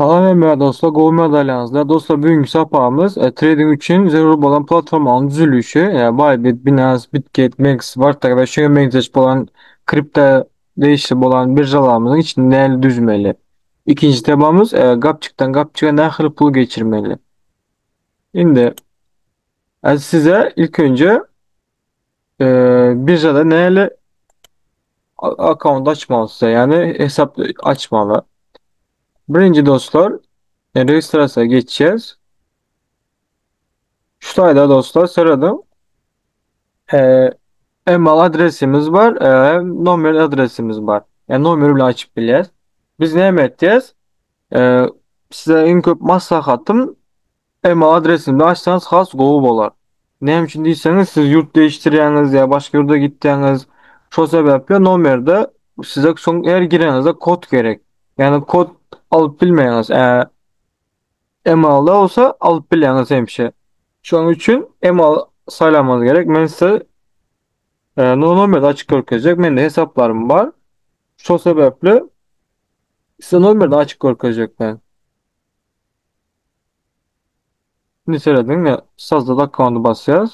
Salam hemmäňize dostlar, gowy ýagdaýlaryňyzda. Dostlar, bugünkü sapagymyz trading üçin zerur bolan platformalaryň düzülişi, Bybit, Binance, Bitget, MEXC, Wartag we şuňa meňzeş bolan kripto degişli bolan biržalarymyzyň içini nähili düzmeli. Ikinji temamyz gapjykdan gapjyga nähili pul geçirmeli. Indi size ilk önce biržada nähili akkaunt açmaly size, ýagny hesap açmaly. Birinji dostlar, registrasiýa geçýäs. Şu taýda dostlar serediň. Email adresimiz bar, nomer adresimiz bar. Ýagny nomer bilen açyp bilýäs. Biz näme etýäs? Size iň köp maslahatym Email adresini açsaňyz has gowy bolar. Näme üçin diýseňiz siz ýurt değiştirýäňiz ýa başga ýurda gitýäňiz. Şo sebäpli nomerde size soň her gireňizde kod gerek. Ýagny kod alyp bilmeýäňiz. Emailde bolsa alyp bilýäňiz hemişe. Şonuň üçin email saýlamaňyz gerek. Men size nomerde açyk görkezjek. Mende hesaplarym bar. Şo sebäpli size nomerde açyk görkezjek men. Indi serediň, sazda akkaunty basýas.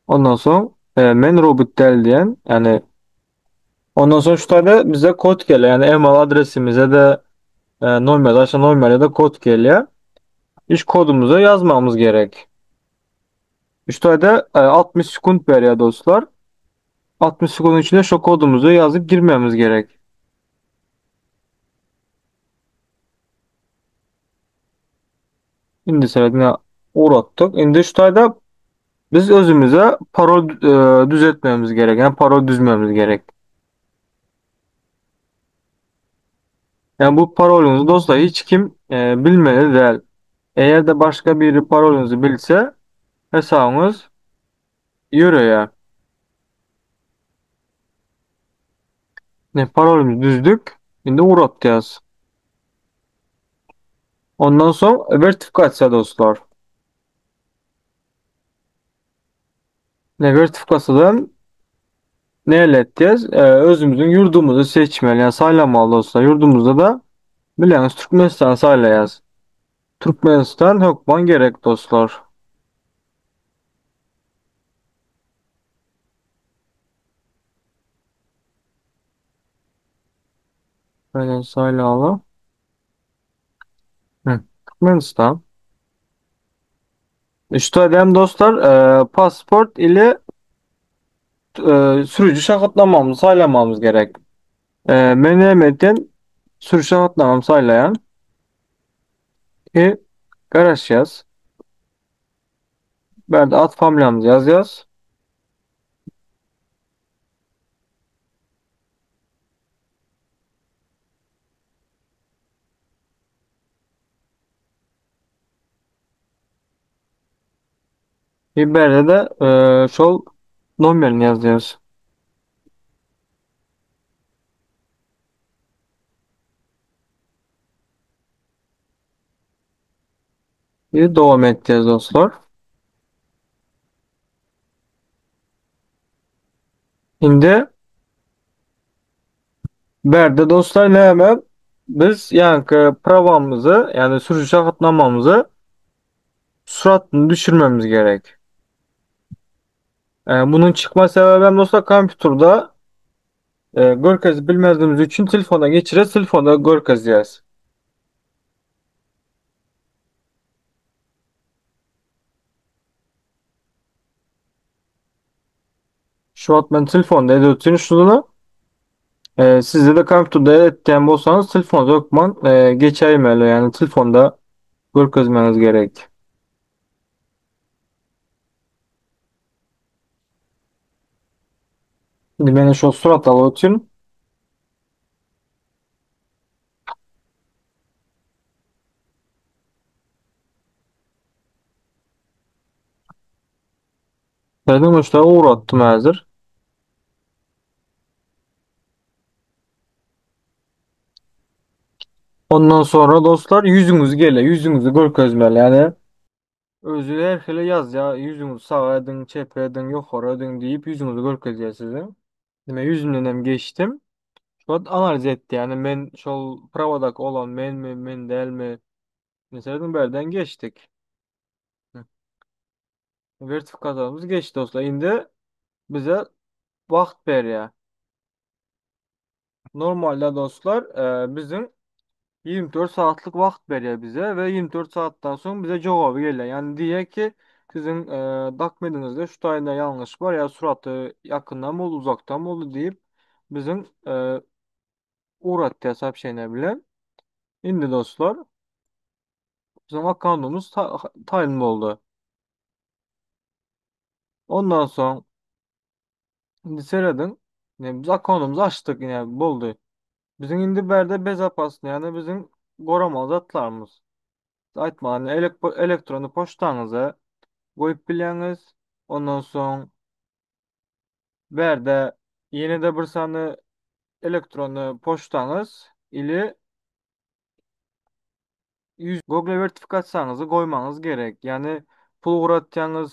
Ondan soň men robot däl diýen, ýagny ondan soň şu taýda bize kod gelýär. Ýagny email adresimize de nomer, aşa nomere de kod gelýär. Iş kodumuza ýazmagymyz gerek. Şu taýda 60 sekund berýär dostlar. 60 sekundyň içinde şu kodumuzy ýazyp girmemiz gerek. Indi seredine uğratdyk. Indi şu taýda biz özümize parol düzetmemiz gerek. Yani parol düzmemiz gerek. Yani bu parolünüzü dostlar hiç kim bilmeli değil. Eğer de başka biri parolünüzü bilse hesabınız ýöreýär. Ne parolümüzü düzdük. Indi ugratýas. Ondan soň wertifikasiýa dostlar. Ne wertifikasiýadan ne elde etýäs? Özümüzün ýurdumyzy seçmeli, ýagny saýlamaly dostlar. Ýurdumyzda da bileňiz Türkmenistany saýlaýas. Türkmenistan hökman gerek dostlar. Böyle sayılı Hı. Türkmenistan. İşte edem dostlar pasport ile sürücü şahitnamamızı saylamamız gerek. Men näme sürücü şahitnamamı saylayan ki garaşýas. Ben de ad familiyamızı yazacağız. Biber'de de şol nomerini yazacağız. Bir devam edeceğiz dostlar. Şimdi Berde dostlar näme? Biz yani pravamızı yani sürücü şahitnamamızı suratını düşürmemiz gerek. Bunun çıkma sebebi hem dostlar kompüterde görkez bilmediğimiz için telefona geçireceğiz. Telefonda görkezeceğiz. Şu an ben telefonda ediyorsun şunu. Sizde de kompüterde etken bolsanız telefonda hökman geçäýmeli. Yani telefonda görkezmeniz gerek. Şimdi ben şu surat alıp Dedim işte uğrattım hazır. Ondan sonra dostlar yüzünüz gele, yüzünüzü görkezmeli. Yani özü her hili yaz ya yüzünüzü sağa edin, çepe edin, yukarı edin deyip yüzünüzü görkezýär size. Demek yüzümden hem geçtim. Şu analiz etdi. Yani men şol prawadak olan men mi, men dälmi? Mesela berden geçtik. Hı. Vertifikatörümüz geçti dostlar. Indi bize wagt berýär. Normalde dostlar bizim 24 saatlik wagt berýär bize ve 24 saatdan soň bize jogaby gelýär. Yani diýýär ki siziň dokumentinizde şu taýynda ýalňyş bar ýa suraty ýakyndan boldy, uzakdan boldy diýip biziň ugratýar soobşeniýe bilen. Indi dostlar bizim akkauntumyz taýyn boldy. Ondan soň indi serediň. Ne biz akkauntumyzy açdyk ine boldy. Biziň indi berde bezopasny yani bizim goramaly zatlarymyz. Aýtma yani elektrony poçtaňyza goýup bilýäňiz. Ondan soň berde ýene de bir sany elektrony poçtaňyz ili 100 Google vertifikasiýaňyzy goýmaňyz gerek. Yani pul ugratýaňyz,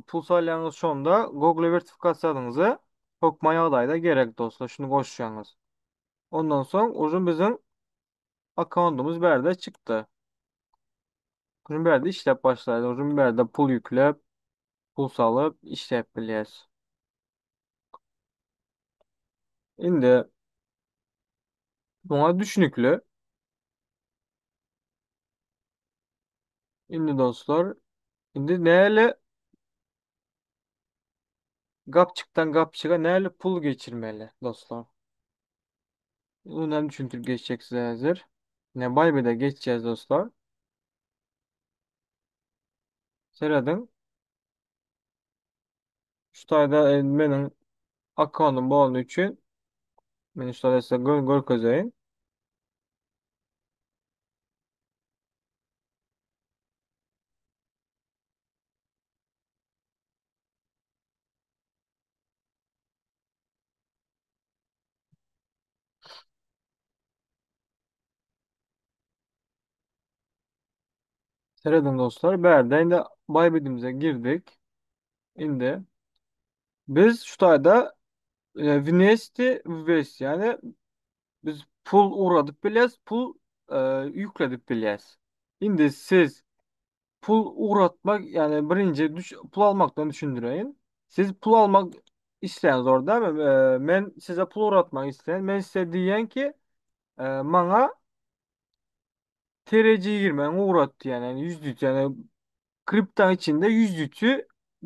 pul salýaňyz şonda Google vertifikasiýaňyzy hökman ýagdaýda gerek dostlar. Şunu goşýaňyz. Ondan soň uzun bizim akkauntumyz berde çykdy. Uzun berde işläp başlaýdy. Uzun berde pul ýükläp, pul salyp işläp bilýäs. Indi buna düşünükli. Indi dostlar, indi näle gapçykdan gapçyga näle pul geçirmeli dostlar. Önemli çünkü geçecek size hazır. Ne Bybit'e geçeceğiz dostlar. Seyredin. Şu taýda benim akkauntum bolany üçin men şu taýda size görkezeýin. Seyredin dostlar. Bärde indi Bybit'imize girdik. Indi biz şu taýda Vnesti Vest yani biz pul uğradyp bilýäs, pul ýükledip bilýäs. Indi siz pul uğratmak yani birinci pul almaktan düşündüreýin. Siz pul almak isleýäňiz orada mi? Men size pul uğratmak isteyen. Men size diýen ki maňa TRC 20 uğrat diýen yani 100 yani kripto içinde 100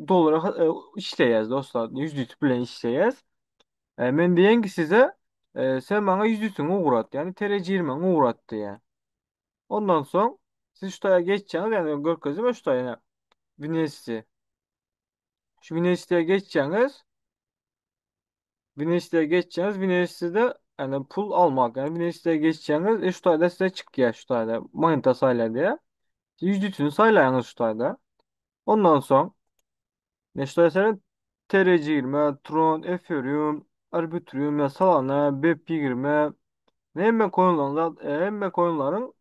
dolara işleýäs dostlar. 100 bilen işleýäs. Men diýen ki size sen maňa 100 uğrat yani TRC 20 uğrat diýen. Ondan soň siz şu taya geçeceğiniz yani görkezme şu taya yani Vinesti. Şu Vinesti'ye geçeceğiniz Vinesti'ye geçeceğiniz Vinesti'de yani pul almak yani Vinesti'ye geçeceğiniz şu tayda size çıkıyor şu tayda moneta sayla diye. Yüzdüsünü saylayanız şu tayda. Ondan soň ne şu tayda senin TRC 20, Tron, Ethereum, Arbitrum, ya Solana, BEP20 ne hemme coin'ların hemme coin'ların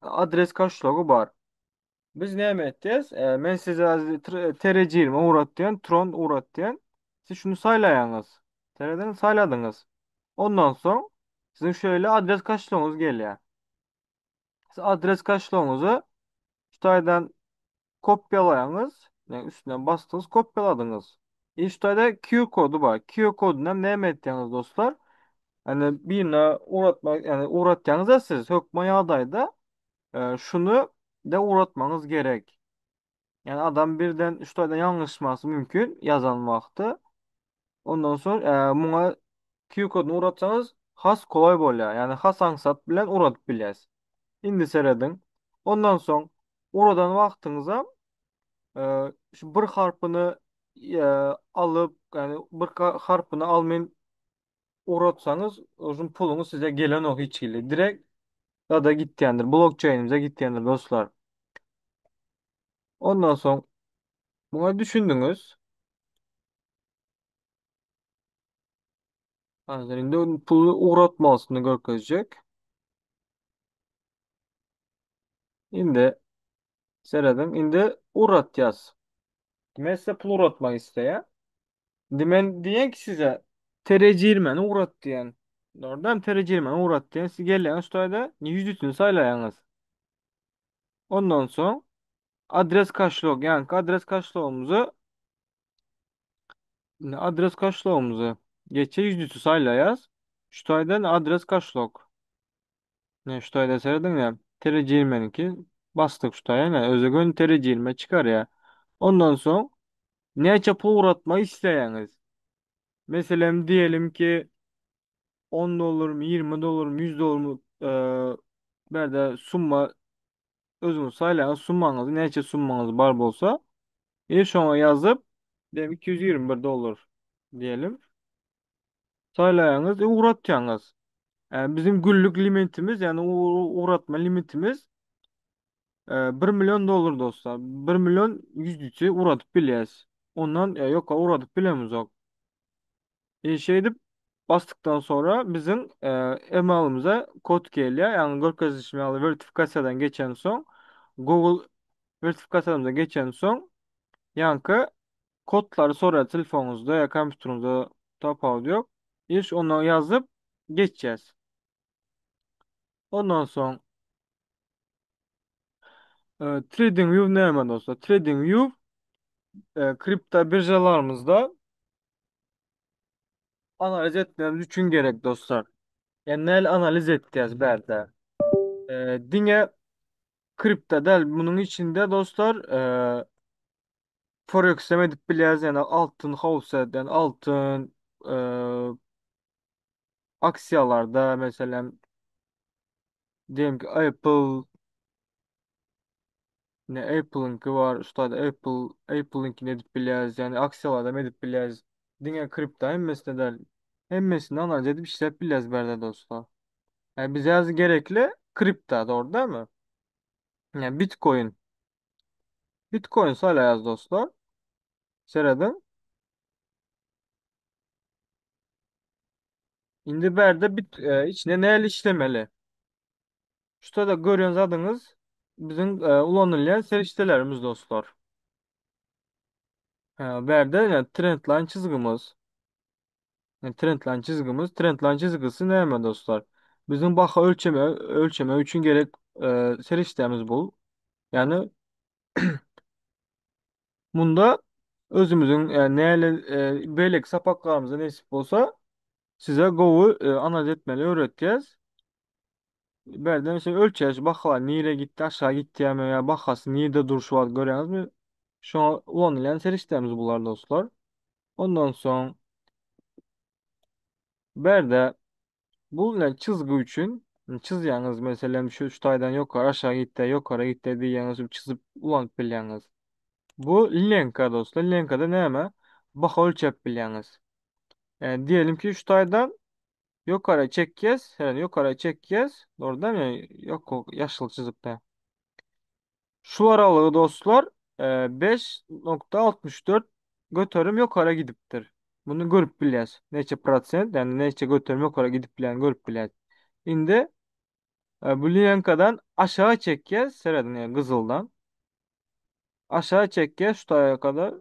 adres kaşlogu bar. Biz näme etdik? Men size TRC 20 uğrat diýen, Tron uğrat diýen. Siz şunu saylaýaňyz. TR'den sayladyňyz. Ondan soň sizin şöyle adres kaşloğunuz gelýär. Siz adres kaşloğunuzu şu taýdan kopýalaýaňyz. Yani üstüne bastınız, kopýaladyňyz. Şu taýda QR kodu bar. QR kodundan näme etýäňiz dostlar? Hani birine uğratmak yani uğratýaňyz siz hökman ýagdaýda şunu de uğratmanız gerek. Yani adam birden şu taýdan yanlışması mümkün yazan wagty. Ondan sonra muňa QR kodunu uğratsanız has kolay bolýar. Yani has aňsat bilen uğratyp bilýäs. Indi seredin. Ondan soň uğradan wagtyňyza şu bir harpyny alyp yani bir harpyny almayın uğratsanız uzun pulunuz size gelen o hiç hili. Direkt ya da gitýändir. Blockchain'imize gitýändir dostlar. Ondan soň buna düşündünüz. Hazır indi pulu uğratmasını görkezecek. Indi seredin. Indi uğrat yaz. Men size pul uğratmak isteyen. Indi men diýen ki size. Terejirmeni ugrat diýen. Dogrudan terejirmeni ugrat diýen. Siz gelýäňiz şu taýda ýüzüsini saýlaýaňyz. Ondan soň adres kaşlok, ýagny adres kaşlogymyzy adres kaşlogymyzy geçe ýüzüsi saýlaýas. Şu taýdan adres kaşlok. Ne şu taýda serediň ya. Terejirmeniki basdyk şu taýa. Ne özi göni terejirme çykarýar. Ondan soň näçe pul ugratmak isleýäňiz? Meselem diýelim ki 10 dollar mı 20 dollar mı 100 dollar mı berde summa özüňiz saýlaýaňyz summaňyzy näçe summaňyz bar bolsa e şoňa ýazyp diýelim 221 dollar diýelim saýlaýaňyz e, ugratýaňyz. Yani bizim günlük limitimiz yani ugratma limitimiz 1 milyon dollar dostlar. 1 milyon 100 üçi ugradyp bilýäs. Ondan yok ugradyp bilemizok. Şey edip bastıktan sonra bizim emailimize kod gelýär. Yani görkezişme ýaly verifikasiýadan geçen soň Google verifikasiýadan geçen soň ýaňky kodlary soraýar telefonunuzda ya kompýuteriňizde tapawut ýok. Iş onu ýazyp geçeceğiz. Ondan soň TradingView näme dostlar? TradingView kripto birjalarymyzda analiz etmemiz üçin gerek dostlar. Yani näle analiz etýäs bärde? Diňe kripto däl, bunun içinde dostlar Forex hem edip bilýäs, yani altın howsa, yani altın e, aksiýalarda mesela diyelim ki Apple ne Apple'ınki var, üstad Apple Apple'ınkini edip bilýäs, yani aksiýalarda hem edip bilýäs. Diňe kripto hemmesine däl. Hemmesini analiz edip işläp bilýäs bärde dostlar. Yani bize az gerekli kripto doğru değil mi? Yani Bitcoin. Bitcoin saylayaz dostlar. Seredin. Indi bärde bit içine näle işlemeli? Şurada da görüyorsunuz adınız bizim ulanylýan serişdelerimiz dostlar. Bärde yani trendline çizgimiz. Yani trendline çizgimiz. Trendline çizgisi näme dostlar? Bizim baha ölçeme üçün gerek serişdemiz bu. Yani bunda özümüzün yani näle beýleki sapaklarymyzda nesip bolsa size gowy analiz etmeli öwretýäs. Bärde mesela ölçeş bahalar nire gitti aşağı gitti yani ya bahası nirede duruşu var görüyorsunuz mi? Şu an ulanylýan serişdemiz bular dostlar. Ondan soň bärde bu ne çizgi üçün çizýäňiz mesela şu taýdan ýokary aşağı gitti ýokary gitti diýýäňiz çizip ulanyp bilýäňiz. Bu lenka dostlar. Lenkada näme? Baha ölçep bilýäňiz. Yani diyelim ki şu taýdan yukarı çekeceğiz. Yani yukarı çekeceğiz. Doğru değil mi? Yok yaşıl çizikte. Şu aralığı dostlar 5.64 götürüm yukarı gidiptir. Bunu görüp bilýäs. Neçe prosent yani neçe götürüm yukarı gidip bilen görüp bilýäs. Indi bu lenkadan aşağı çekeceğiz. Seredin yani kızıldan. Aşağı çekeceğiz şu tarafa kadar.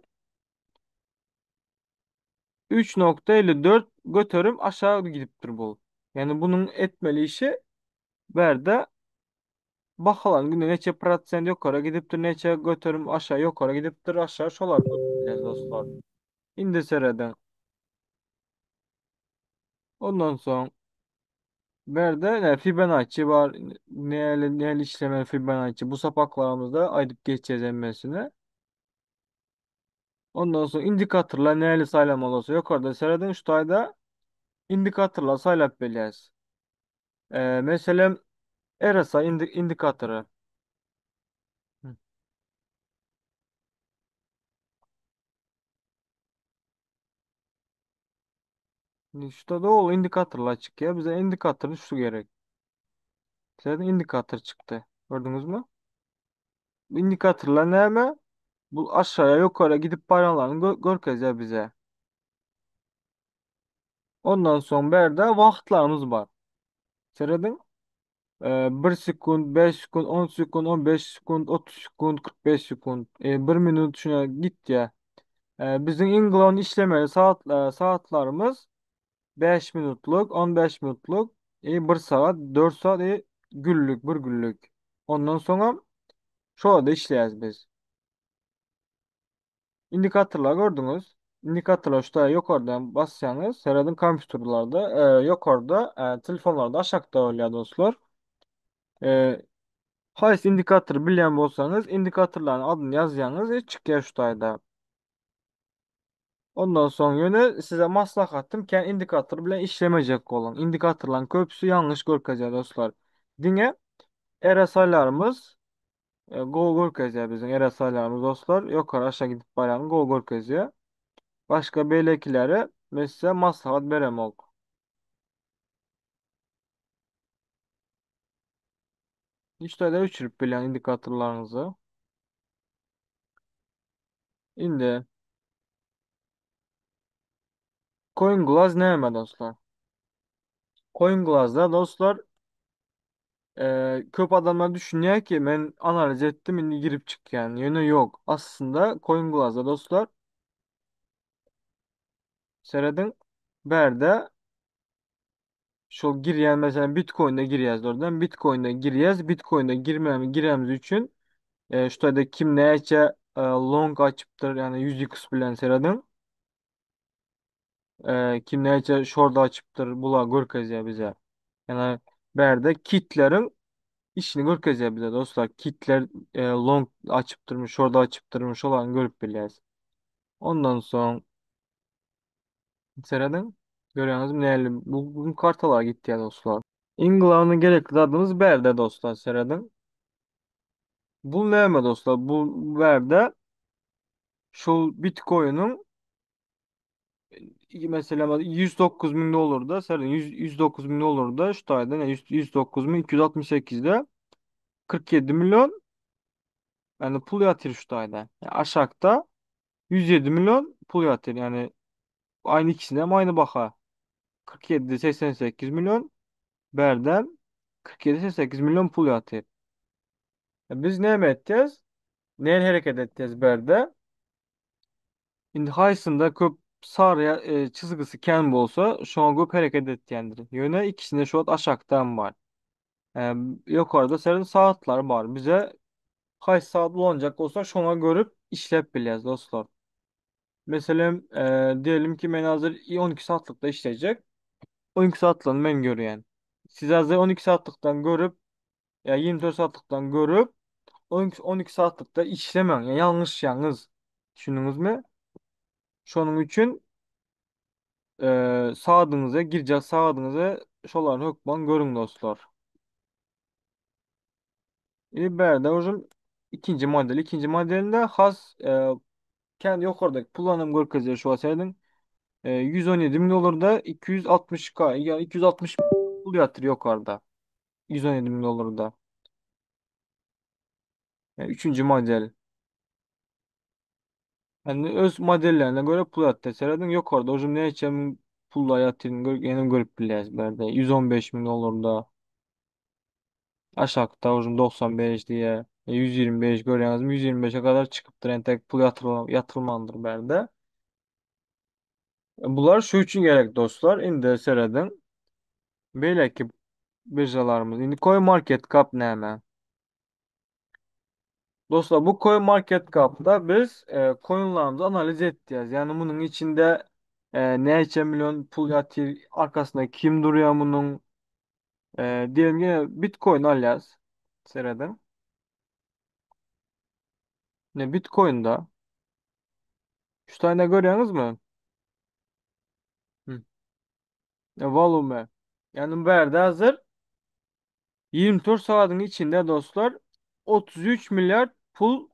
3.54 götürüm aşağı gidiptir bu. Yani bunun etmeli işi berde bakalım günde neçe prosent yukarı gidiptir, neçe götürüm aşağı yukarı gidiptir, aşağı şolar dostlar. Indi seredin. Ondan sonra berde ne Fibonacci var. Ne ne işleme Fibonacci. Bu sapaklarımızda aydıp geçeceğiz emmesine. Ondan sonra indikatörler neyle saylamalı olsa yukarıda seredin şu tayda indikatörler saylap bilýäs. Mesela RSI indikatörü. Hı. Şurada da ol indikatörler çıkıyor. Bize indikatörün şu gerek. Zaten indikatör çıktı. Gördünüz mü? Bu indikatörler näme? Bu aşağıya yukarı gidip baranlarını görkezýär bize. Ondan sonra berde wagtlarymyz bar. Seredin. 1 sekund, 5 sekund, 10 sekund, 15 sekund, 30 sekund, 45 sekund. 1 minut şuna git ya. Bizim England işlemeli saatlarımız. 5 minutlyk, 15 minutlyk, i 1 sagat, 4 sagat i günlük, bir günlük. Ondan soňam şoda işleýäs biz. Indikatorlar gördüňiz. Indikatorlar şu taýy ýokardan basýaňyz, serediň kompýuterlerde, ýokarda, telefonlarda aşakda bolýar dostlar. E, haýsy indikatory bilýän bolsaňyz, indikatorlaryň adyny ýazýaňyz, çykýar şu taýda. Ondan soň ýöne size maslahatym kän indikator bilen işlemejek boluň. Indikatorlaryň köpüsi ýalňyş görkezýär dostlar. Diňe RSI-larymyz gowy görkezýär biziň RSI-larymyz dostlar. Ýokary aşağı gidip barýan gowy görkezýär. Başga beýlekileri men size maslahat beremok. Hiç taýda öçürip bilýän indikatorlaryňyzy. Indi CoinGlass näme dostlar? CoinGlass'da dostlar köp adamlar düşünýär ki men analiz etdim indi girip çykýan. Ýöne ýok. Aslynda CoinGlass'da dostlar serediň bärde şol girýän mesela Bitcoin'e girýäs oradan Bitcoin'e girýäs. Bitcoin'e girmemi giremiz üçin şu taýda kim näçe long açypdyr yani 100x bilen serediň. Kim näçe short açypdyr bula görkezýär bize. Yani bärde kitleriň işini görkezýär bize dostlar. Kitler long açypdyrmy, short açypdyrmy şolany görüp bilýäs. Ondan soň serediň. Görýäňizmi näli bu bugün kartalar gitdi dostlar. Iň glawny gerekli zadymyz bärde dostlar serediň. Bu näme dostlar? Bu bärde şol Bitcoin'iň mesela 109 bin dolarda serediň 109 bin dolarda şu taýda ne 109 bin 268'de 47 milyon yani pul ýatyr şu taýda. Yani aşakda 107 milyon pul ýatyr. Yani aynı ikisinde hem aynı baha. 47 88 milyon berden 47 88 milyon pul ýatyr. Biz näme etýäs? Näle hereket etýäs berde? Indi haýsynda köp sary çyzgysy kän bolsa, şoňa köp hereket etýändir. Ýöne ikisinde şu wagt aşakdan bar. Ýokarda serin saatlar bar. Bize haýsy saat ulanjak bolsa şoňa görüp işläp bilýäs dostlar. Meselem, diýelim ki men hazır 12 saatlykda işleyecek. 12 saatlygyny men görýän. Siz hazır 12 saatlykdan görüp ya 24 saatlykdan görüp 12 saatlykda işlemäň. Ya ýalňyşýaňyz. Düşündiňizmi? Şonuň üçin saadyňyza girjek saadyňyza şolary hökman görüň dostlar. Bärde ujum ikinji model. Ikinji modelinde has kendi ýokardaky pullanam görkezýär şu wagt 117 bin dolarda 260k yani 260 pul ýatyr ýokarda. 117 bin dolarda. Yani üçüncü model. Yani öz modellerine göre pul ýatdy. Serediň ýokarda ujum näçe müň pulla ýatyryn gör, ýene görüp bilýäs bärde. 115 bin dolarda. Aşakda ujum 95 diýe. 125 görýäňizmi? 125'e kadar çykypdyr. Entek pul ýatyrylmandyr bärde. Bular şu üçin gerek dostlar. Indi serediň. Beýleki birjalarymyz. Indi Coin Market Cap näme? Dostlar bu Coin Market Cap'da biz coinlarımızı analiz edeceğiz. Yani bunun içinde näçe milyon pul ýatyr, arkasında kim duruyor bunun? Diyelim ki Bitcoin alýas. Serediň. Ne Bitcoin'da? Şu tane görüyorsunuz mu? Hı. Volume. Yani bu yerde hazır. 24 saatin içinde dostlar 33 milyar pul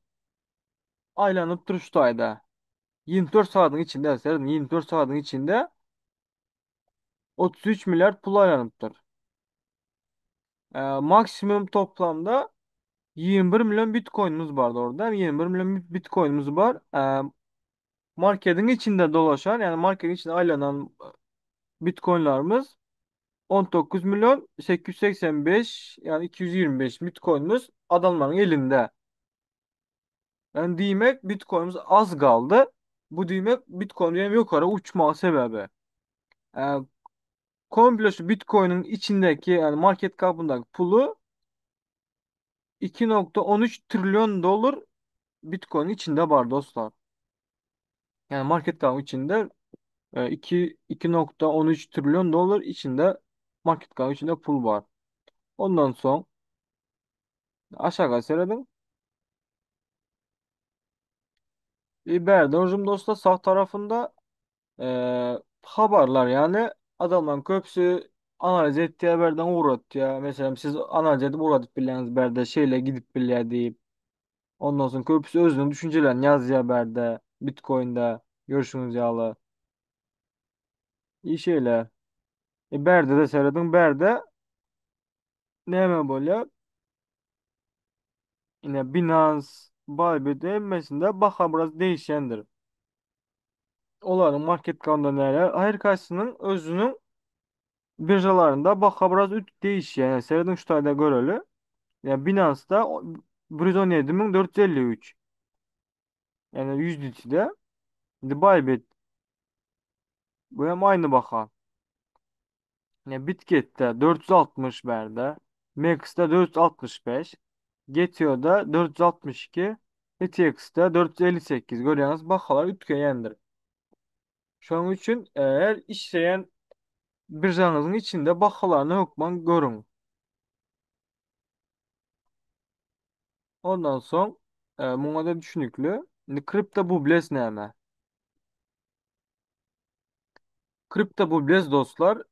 aýlanyp dur şu ayda. 24 saatin içinde seyredin 24 saatin içinde 33 milyar pul aýlanypdyr. Maksimum toplamda 21 milyon Bitcoin'imiz vardı orada. 21 milyon Bitcoin'imiz var. Marketin içinde dolaşan yani marketin içinde aylanan Bitcoin'larımız 19 milyon 885 yani 225 Bitcoin'imiz adamların elinde. Yani diýmek Bitcoin'imiz az kaldı. Bu diýmek Bitcoin hem yukarı uçma sebebi. Komple şu Bitcoin'iň içindäki ýagny market cap'yndaky puly 2.13 trillion dollar Bitcoin'iň içinde bar dostlar. Yani market cap'ın içinde 2 2.13 trillion dollar içinde market cap'ın içinde pul bar. Ondan soň aşaga serediň. Bärde ujum dostlar sag tarafynda habarlar yani adamlaryň köpüsi analiz etýär berden ugratýar. Meselem siz analiz edip ugradyp bilýäňiz bärde şeýle gidip bilýär diýip. Ondan soň köpüsi özüniň düşünjelerini ýazýar bärde Bitcoin'de görşüňiz ýaly. İyi şeýle. Bärde de serediň bärde näme bolýar? Ine Binance, Bybit hemmesinde baha biraz değişendir. Olaryň market cap'ında näler? Her kaýsynyň özüniň birjalarynda baha biraz değişýär. Yani serediň şu taýda göreli. Yani Binance'da 117.453. Yani USDT'de. Şimdi Bybit bu hem aynı baha. Yani Bitget'te 460 berde. Max'te 465. Geto'da 462. ETX'te 458. Görýäňiz bahalar üýtgeýändir. Şonuň üçin eğer işleýän birjaňyzyň içinde bahalaryny hökman görüň. Ondan soň muňa da düşünikli. Indi kripto bubbles näme? Kripto bubbles dostlar,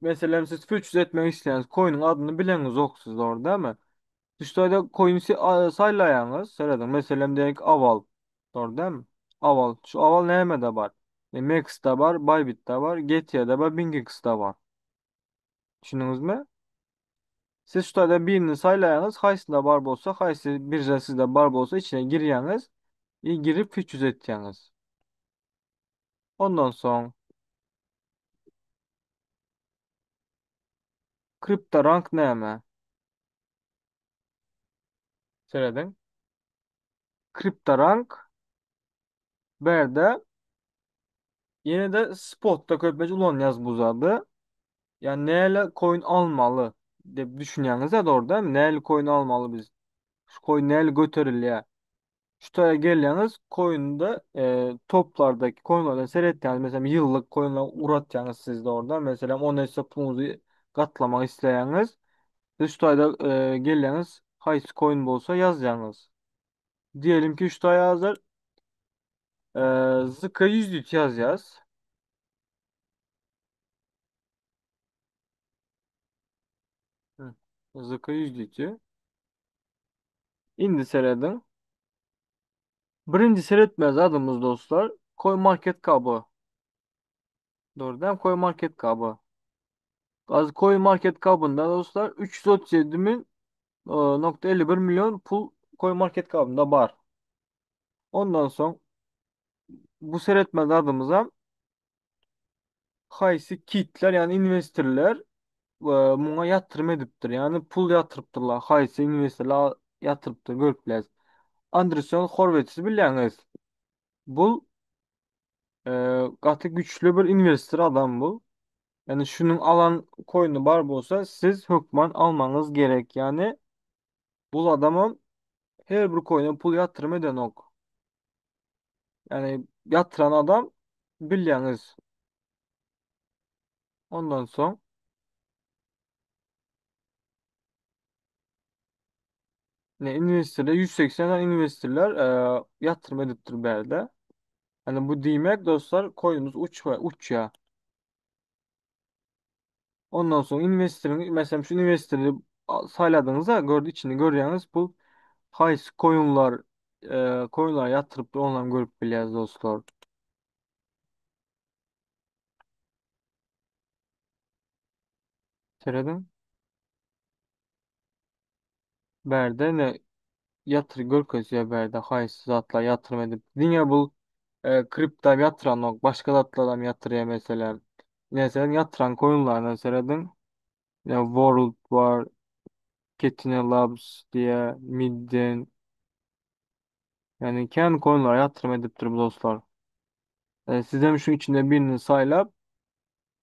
meselem siz futures etmek isleýäňiz, coin'iň adyny bileňiz yok siz orada mi? Duştaýda coin'i saýlaýaňyz, serediň. Meselem diýelik Aval. Doğru değil mi? Aval. Şu Aval nämede bar? Max'da var, Bybit'te var, Getia'da var, BingX'de var. Düşündünüz Siz şu taýda birini saýlaýaňyz, haýsynda bar bolsa, haýsy birja sizde bar bolsa içine girýäňiz, girip futures etýäňiz. Ondan soň kripto rank näme? Serediň. Kripto rank berde ýene de spotda köplenç ulanýas bu zady. Yani näle coin almaly diýip düşünýäňiz de doğru değil mi? Näle coin almaly biz? Şu coin näle göterilýär? Şu tarafa gelýäňiz coin'de toplardaki coin'lerden seretýäňiz. Mesela ýyllyk coin'ler uratýaňyz siz de orada. Mesela 10 hesap puluňyzy gatlamak isleýäňiz. Siz şu taýda gelýäňiz haýsy coin bolsa ýazýaňyz. Diyelim ki şu taya hazır ZK 103 yazacağız. Hı. ZK 102. Indi seredin. Birinci seretmez adımız dostlar. Coin Market Cap'ı. Doğru değil mi? Coin Market Cap'ı. Az Coin Market Cap'ında dostlar 337 bin nokta 51 milyon pul Coin Market Cap'ında var. Ondan sonra bu seretmez adımıza haýsy kitler yani investorlar muňa ýatyrym edipdir. Yani pul ýatyrypdyrlar. Haýsy investorlar ýatyrypdyr görüp bileriz. Andreessen Horowitz bilýäňiz. Bu gaty güçlü bir investor adam bu. Yani şunun alan coin'i bar bolsa siz hökman almanız gerek. Yani bu adamın her bir coin'e pul yatırım eden ok. Yani yatıran adam bilýäňiz. Ondan soň ne investorlar 180 investorlar yatırım edipdir berde. Yani bu diýmek dostlar coin'imiz uç ve uç ya. Ondan sonra investor'ın mesela şu investor'ı sayladığınızda gördüğü içini görýäňiz bu haýsy coin'lar coin'lar yatırıp ondan görüp bilýäris dostlar. Seredin. Berde ne yatır görkezýär berde haýsy zatlar yatyrym edip. Diňe bu kripto ýatyran ok, başga zatlaram ýatyrýar mesela. Mesela ýatyran coin'lardan seredin. Ya World var, Ketine Labs diye, Midden. Yani kendi coin'lara yatırım edipdir bu dostlar. Sizden şu içinde birini saylap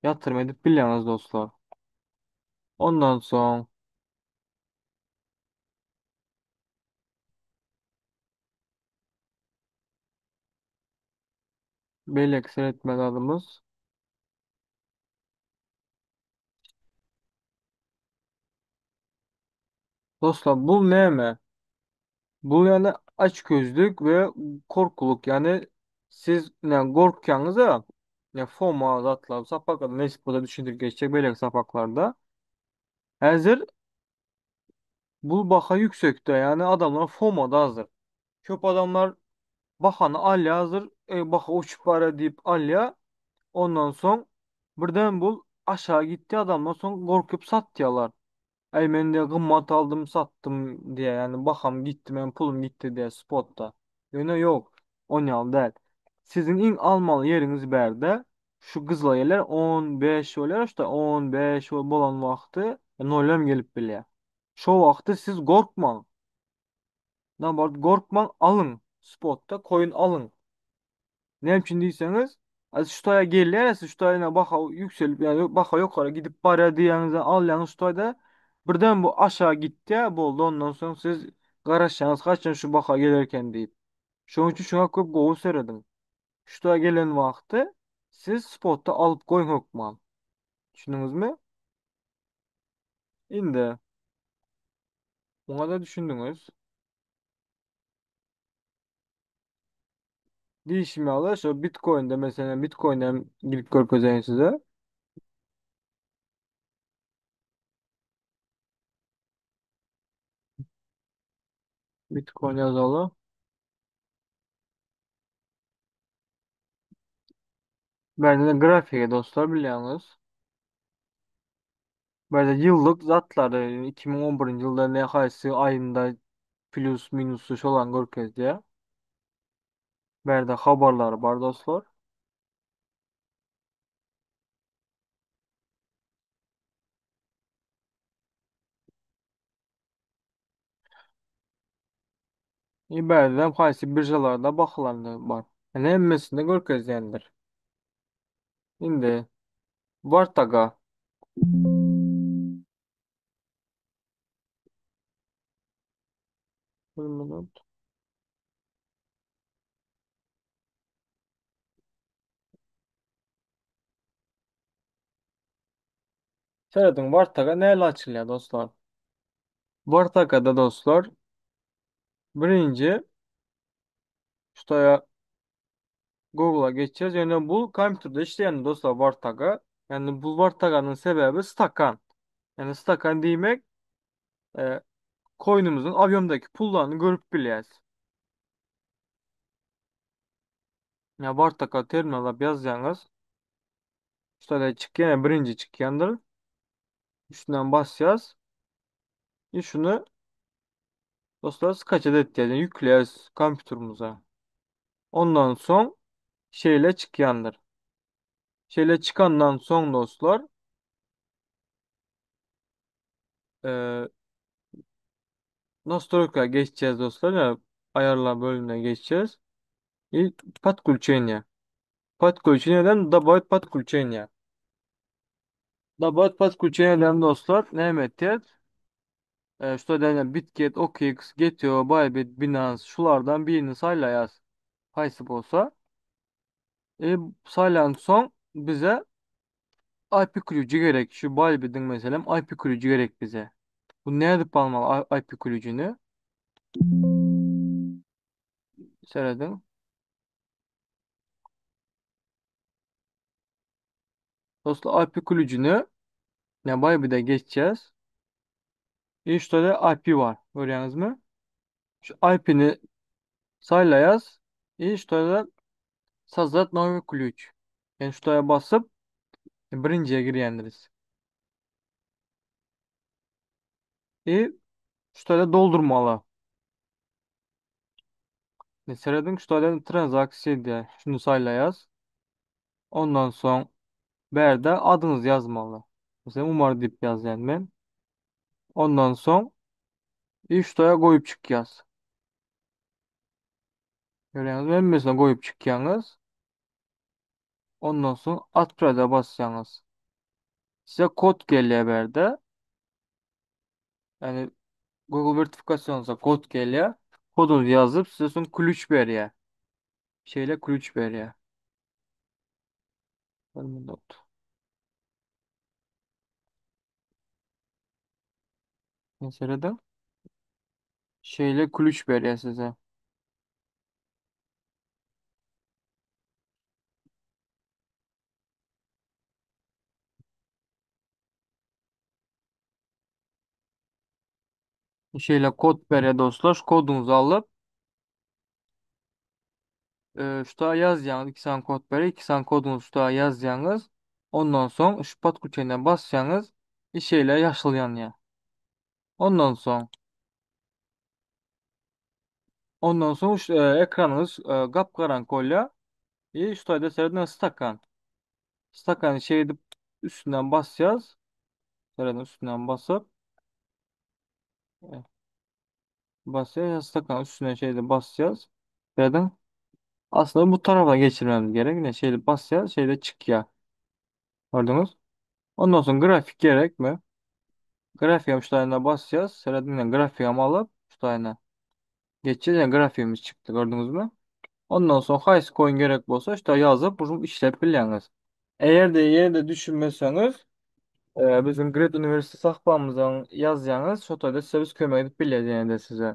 Ýatyrym edip bilýäňiz dostlar. Ondan soň beýleki seretmeli zadymyz dostlar bu näme? Bu ýani açgözlük we korkuluk. Ýani siz yani gorkýaňyz-a ya FOMO zatlar sapaklarda nesip bolsa düşündirip geçjek beýleki sapaklarda. Häzir bu baha ýüksekde ýani adamlar FOMO-da hazır. Köp adamlar bahany alýar hazır, e, baha uçup barýar diýip alýar. Ondan soň birden bu aşağı gitdi adamlar soň gorkup satýarlar. Aý men diýe gymmat aldym satdym diýe ýani baham gitdi meň pulum gitdi diýe spotda. Ýöne ýok on ýaly däl. Siziň iň almaly ýeriňiz bärde şu gyzyl ýerler 15 bolýar şda 15 bolan wagty nolem gelip bilýär. Şo wagty siz gorkmaň. Naobort gorkmaň alyň spotda koýun alyň. Näme üçin diýseňiz, az şu taýa gelýär, siz şu taýyna baha ýükselip, ýani baha ýokary gidip barýar diýýäňizde alýaňyz şu taýda birden bu aşağı gitýär, boldy ondan soň siz garaşýaňyz haçan şu baha gelerken diýip. Şonuň üçin şuňa köp gowy serediň. Şu taýa gelen wagty siz spotda alyp goýuň hökman. Düşündiňizmi? Indi muňa da düşündiňiz. Diýişim ýaly şu Bitcoin'de meselem Bitcoin'e hem girip görkezeýin size. Bitcoin ýazaly. Bende de grafiki dostlar bilýäňiz. Bende ýyllyk zatlary 2011 ýylda ne haýsy aýynda plus minusy şolan görkezýär. Bende habarlary bar dostlar. Bärde haýsy birjalarda bahalandy bar. Yani hemmesinde görkezýändir. Indi Wartaga. Bir minut. Serediň Wartaga näle açylýar dostlar? Wartagada dostlar birinji şuraya Google'a geçeceğiz. Yani bu kompýuterde işleýän dostlar Wartaga. Yani bu Wartaganyň sebäbi stakan. Yani stakan diýmek e, coin'imizin obýomdaki pullaryny görüp bilýäs. Ya Wartaga terminala ýazýaňyz. Şurada çykýan birinji çykýandyr. Üstünden basýas. E şunu dostlar skaçat etýäs. Yani ýükleýäs kompýuterimize. Ondan soň şeýle çykýandyr. Şeýle çykandan soň dostlar e, Nastroyka geçeceğiz dostlar. Yani ayarlar bölümüne geçeceğiz. İlk podключение. Podключениeden добавить podключение. Добавить podключениeden dostlar näme etýär? Şu da Bitget, OKX, Gate.io, Bybit, Binance şulardan birini saýlaýas. Haýsy bolsa. E, saylan soň bize IP klýuju gerek. Şu Bybit'in meselem IP klýuju gerek bize. Bu ne edip almaly IP klýujuny? Seredin. Dostlar IP klýujuny ne Bybit'e geçeceğiz. E şurada IP var. Görüyorsunuz Şu IP'ni saylayaz. E şurada Создать новый ключ. Yani şuraya basıp birinciye girýändiris. E şurada doldurmaly. Seredin şurada transaksiýa diýär. Şunu saylayaz. Ondan soň bärde adyňyzy ýazmaly. Mesela Umar diýip ýazýan men. Ondan soň e şuraya goýup çykýas. Görýäňizmi? Hemmesine goýup çykýaňyz. Ondan soň отправить basýaňyz. Size kod gelýär bärde. Yani Google verifikasyonda kod gelýär. Koduňyzy ýazyp size soň klýuç berýär. Şeýle klýuç berýär. Bir minut. Meselede şeýle klýuç berýär size. Şeýle kod berýär dostlar. Şu koduňyzy alyp şu ýazýaňyz, iki sany kod berýär. Iki sany koduňyzy şu ýazýaňyz. Ondan soň şu podключение basýaňyz. Şeýle ýaşyl ýanýar. Ondan soň şu ekranyňyz gap-garaňky bolýar. E şu taýda seredin stakan. Stakany şeýdip üstünden basýas. Seredin üstünden basyp basýas. Stakan üstünden şeýdip basýas. Seredin. Aslında bu tarafa geçirmemiz gerek. Yine şeýdip basýas, şeýle çykýar. Gördüňiz? Ondan soň grafik gerek mi? Grafiğe şu taýına basýas. Seredin yine grafiğe alyp şu taýına geçeceğiz. Yani grafiğimiz çıktı. Gördünüz mü? Ondan soň haýsy coin gerek bolsa işte ýazyp bunu işläp bilýäňiz. Eger de ýerde düşünmeseňiz bizim Great University sahypamyzdan ýazýaňyz, şo taýda size biz kömek edip bilýäris ýene de size.